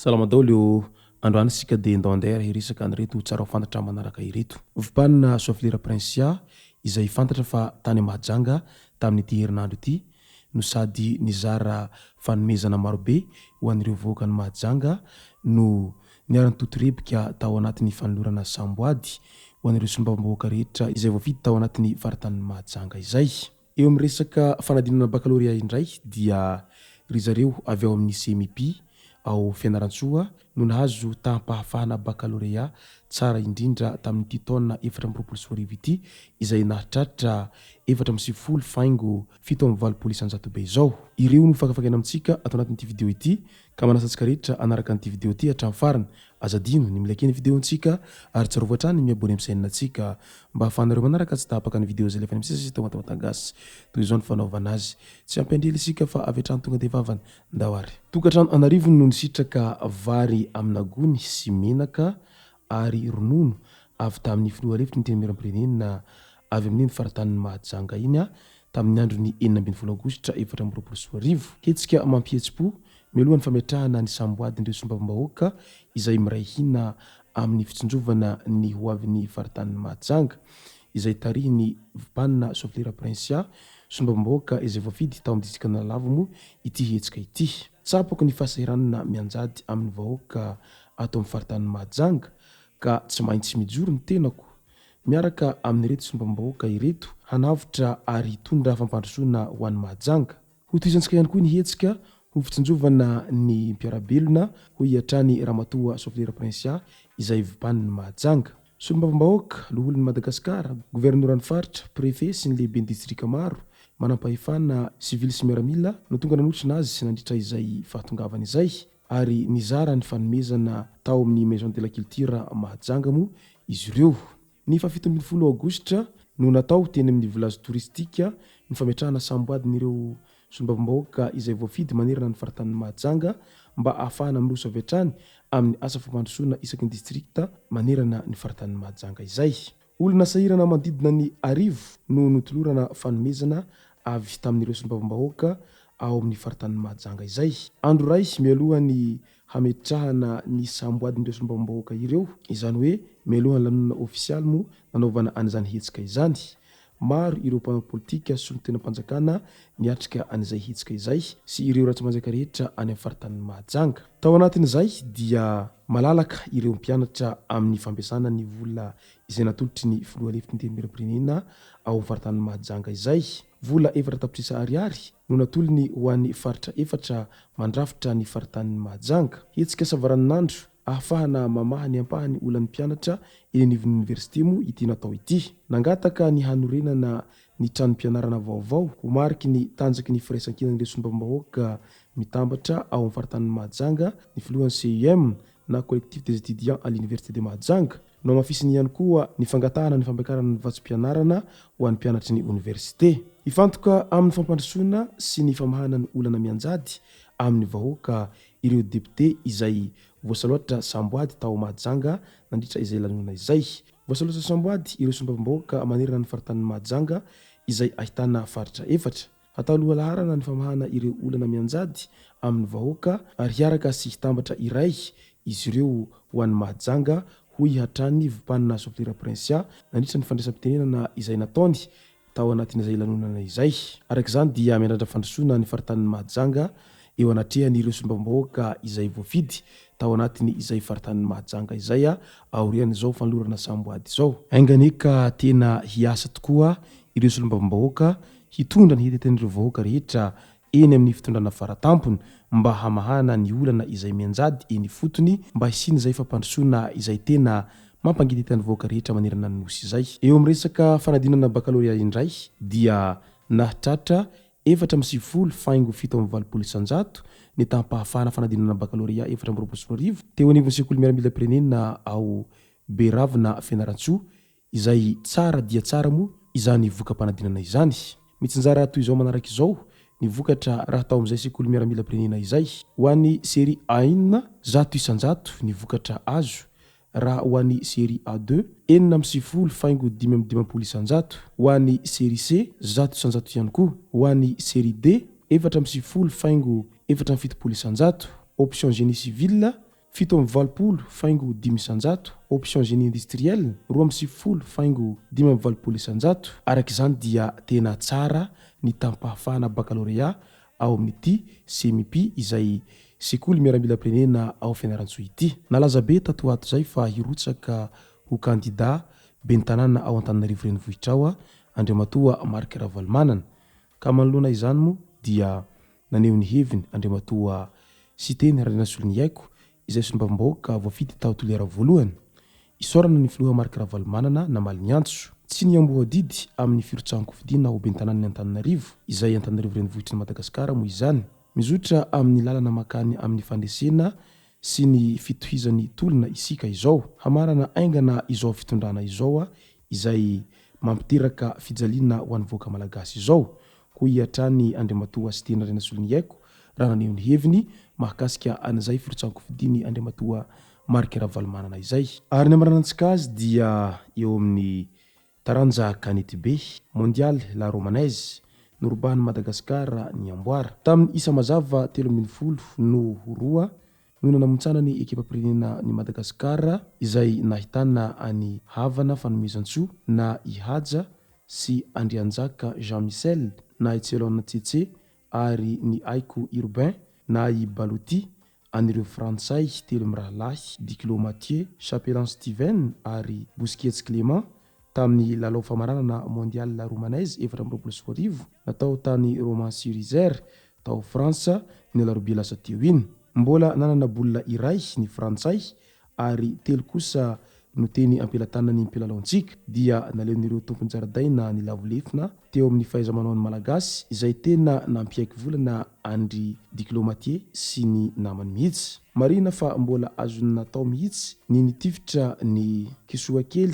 Salama daholo ô! Androany isika dia ndao andeha ary hiresaka an'ireto tsara ho fantatra manaraka ireto. Vpan Soafilira Princia izay fantatra fa tany Mahajanga tamin'ity herinandro ity no sady nizara fanomezana marobe ho an'ireo vahoakan'i Mahajanga no niara-nitotorebika tao anatin'ny fanolorana samboady ho an'ireo solombavambahoaka rehetra izay voafidy tao anatin'ny faritanin'i Mahajanga izay. Eo amin'ny resaka fanadinana bakalorea indray dia ry zareo avy ao amin'ny Semipi ao Fianarantsoa no nahazo taham-pahafahana bakalorea tsara indrindra tamin'ity taona 2024 ity izay nahatratra 94 faingo 87% be izao. Ireo no fakafakaina amintsika ato anatin'ity video ity ka manasa antsika rehetra hanaraka an'ity video ity hatramin'ny farany. Aza adino ny mi-like ny video-ntsika ary tsarovy hatrany ny mi-abonner amin'ny chaîne-ntsika mba ahafahanareo manaraka tsy tapaka ny video izay alefan'ny Misesy eto Matamatagasyy. Toy izao ny fanaovana azy. Tsy hampiandry ela isika fa avy hatrany tonga dia vavany. Ndao ary. Tokantrano an'arivony no nisitraka vary amina gony sy menaka ary ronono avy tamin'ny filoha lefitry ny Antenimierampirenena avy amin'iny faritanin'i Mahajanga iny tamin'ny andron'ny 16 aogositra 2024. Hetsika mampihetsi-po mialoha ny fametrahana ny samboadin'ireo solombavambahoaka izay miray hina amin'ny fitsinjovana ny hoavin'ny faritanin'i Mahajanga izay tarihin'i Vpan Soflera Princia, solombavambahoaka izay voafidy tao amin'ny distrikan'Analavo moa ity hetsika ity. Tsapako ny fahasahiranana mianjady amin'ny vahoaka ato amin'ny faritanin'i Mahajanga ka tsy maintsy mijoro ny tenako miaraka amin'ireto solombavambahoaka ireto hanavotra ary hitondra fampandrosoana ho an'i Mahajanga. Hotohizantsika ihany koa ny hetsika ho fitsinjovana ny mpiara-belona, hoy hatrany Ramatoa Soflera Princia izay Vpan Mahajanga. Solombavambahoaka, Loholon'i Madagasikara, Governoran'ny faritra, Préfet sy ny lehiben'ny distrika maro, manampahefana sivily sy miaramila no tonga nanotrona azy nandritra izay fahatongavany izay ary nizara ny fanomezana tao amin'ny Maison de la Culture Mahajanga moa izy ireo. Ny faha-17 aogositra no natao teny amin'ny Village Touristique ny fametrahana samboadin'ireo solombavambahoaka izay voafidy manerana ny faritanin'i Mahajanga mba ahafahana miroso avy hatrany amin'ny asa fampandrosoana isaky ny distrikta manerana ny faritanin'i Mahajanga izay. Olona sahirana manodidina ny arivo no notolorana fanomezana avy tamin'ireo solombavambahoaka ao amin'ny faritanin'i Mahajanga izay. Andro iray mialoha ny hametrahana ny samboadin'ireo solombavambahoaka ireo, izany hoe mialohan'ny lanonana ofisialy moa nanaovana an'izany hetsika izany. Maro ireo mpanao politika sy solontenam-panjakana niatrika an'izay hetsika izay sy ireo ratsamanjaka rehetra any amin'ny faritanin'i Mahajanga. Tao anatin'izay dia malalaka ireo mpianatra amin'ny fampiasana ny vola izay natolotry ny filoha lefitry ny Antenimierampirenena ao amin'ny faritanin'i Mahajanga izay. Vola 4 tapitrisa ariary no natolony ho an'ny faritra efatra mandrafitra ny faritanin'i Mahajanga. Hetsika savaranonandro ahafahana mamaha ny ampahany olan'ny mpianatra eny anivon'ny oniversite moa ity natao ity. Nangataka ny hanorenana ny tranom-pianarana vaovao ho mariky ny tanjaky ny firaisankinan'ireo solombavambahoaka mitambatra ao amin'ny faritanin'i Mahajanga ny filohan'ny CUM na Collectif des étudiants à l'université de Mahajanga. Nohamafisiny ihany koa ny fangatahana ny fampiakarana ny vatsim-pianarana ho an'ny mpianatry ny oniversite. Hifantoka amin'ny fampandrosoana sy ny famahana ny olana mianjady amin'ny vahoaka ireo depiote izay voasaloatra samboady tao Mahajanga nandritra izay lanonana izay. Voasaloatra samboady ireo solombavambahoaka manerana ny faritanin'i Mahajanga izay ahitana faritra efatra. Hatao lohalaharana ny famahana ireo olana mianjady amin'ny vahoaka ary hiaraka sy hitambatra iray izy ireo ho an'i Mahajanga, hoy hatrany Vpan Soflera Princia nandritra ny fandraisam-pitenenana izay nataony tao anatin'izay lanonana izay. Araka izany dia miandrandra fandrosoana ny faritanin'i Mahajanga eo anatrehan'ireo solombavambahoaka izay voafidy tao anatin' izay faritanin'i Mahajanga izay aorian'izao fanolorana samboady izao. Enga anie ka tena hiasa tokoa ireo solombavambahoaka hitondra ny heteten'ireo vahoaka rehetra eny amin'ny fitondrana faratampony mba hamahana ny olana izay mianjady eny ifotony mba hisian'izay fampandrosoana izay tena mampangitahita ny vahoaka rehetra manerana ny Nosy izay. Eo amin'ny resaka fanadinana bakalorea indray dia nahatratra 94 faingo 87% ny taham-pahafahana fanadinana bakalorea 2024 teo anivon'ny sekoly miaramilam-pirenena ao Beravina Fianarantsoa izay tsara dia tsara moa izany voka-panadinana izany. Mitsinjara toy izao manaraka izao ny vokatra raha tao amin'izay sekoly miaramilam-pirenena izay. Ho an'ny série A un, 100% ny vokatra azo, raha ho an'ny série A deux, 96,55%, ho an'ny série C, 100% ihany koa, ho an'ny série D, 94,74%, option génie civil, 87,5%, option génie industriel, 92,85%. Araka izany dia tena tsara ny taham-pahafahana bakalorea ao amin'ity Semipi izay sekoly miaramilam-pirenena ao Fianarantsoa ity. Nalaza be tato ho ato izay fa hirotsaka ho kandida ben'ny tanàna ao Antananarivo Renivohitra ao Andriamatoa Marc Ravalomanana. Ka manoloana izany moa dia naneho ny heviny Andriamatoa Siteny Randrianasoloniaiko izay solombavambahoaka voafidy tao Toliara voalohany. Isaorana ny filoha Marc Ravalomanana namaly ny antso. Tsy niamboho adidy amin'ny firotsahan-kofidina ho ben'ny tanànan'i Antananarivo, izay Antananarivo renivohitry ny Madagasikara moa izany. Mizotra amin'ny lalana mankany amin'ny fandresena sy ny fitohizan'ny tolona isika izao. Hamarana haingana izao fitondrana izao izay mampiteraka fijaliana ho an'ny vahoaka malagasy izao, hoy hatrany Andriamatoa Siteny Randrianasoloniaiko raha naneho ny heviny mahakasika an'izay firotsahan-kofidiny Andriamatoa Marc Ravalomanana izay. Ary ny hamaranantsika azy dia eo amin'ny taranja kanetibe, Mondial La Romanaise, norobahan'i Madagasikara ny amboara. Tamin'ny isa mazava 13 no ho roa no nanamontsana ny ekipam-pirenena ny Madagasikara izay nahitana an'i Havana Fanomezantsoa na i Haja sy Andrianjaka Jean Michel na i Tselonne Tsetse ary ny Aiko Urbain na i Baloti an'ireo Frantsay telo mirahalahy Diclos Mathieu, Chapelan Steven ary Busquets Clément tamin'ny lalao famaranana Mondial Romanaise 2024 natao tany Romans-sur-Isère tao Frantsa ny alarobia lasa teo iny. Mbola nanana baolina iray ny Frantsay ary telo kosa no teny am-pelatanan'ny mpilalaontsika, dia naleon'ireo tompon-jaridaina nilavo lefona teo amin'ny fahaiza-manaon'ny Malagasy izay tena nampiaiky volana an-dry Diclos Mathieu sy ny namany mihitsy. Marihina fa mbola azony natao mihitsy ny nitifitra ny kisoa kely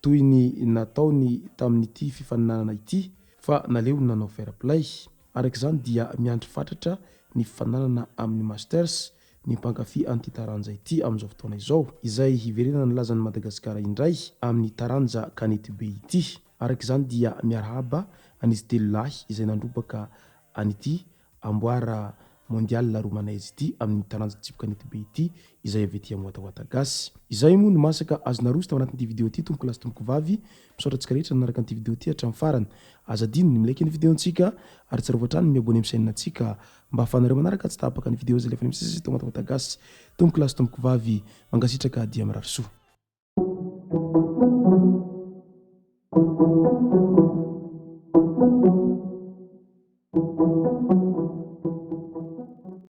toy ny nataony tamin'ity fifaninanana ity fa naleony nanao fair play. Araka izany dia miandry fatratra ny fifaninanana amin'ny Masters ny mpankafy an'ity taranja ity amin'izao fotoana izao, izay hiverenana ny lazan'i Madagasikara indray amin'ny taranja kanetibe ity. Araka izany dia miarahaba an'izy telo lahy izay nandrobaka an'ity amboara Mondial Romanaise ity amin'ny taranja tsipy kanetibe ity izay avy ety Amoatahoata Gasy. Izay moa no masaka azo naroso tao anatin'ity video ity tompoko lahy sy tompoko vavy. Misaotra antsika rehetra nanaraka an'ity video ity hatramin'ny farany. Aza adino ny mi-like ny video-ntsika ary tsarovy hatrany ny mi-abonner amin'ny chaîne-ntsika mba ahafahanareo manaraka tsy tapaka ny video izay alefanay misesy eto Matahoata Gasy. Tompoko lahy sy tompoko vavy, mankasitraka dia mirary soa.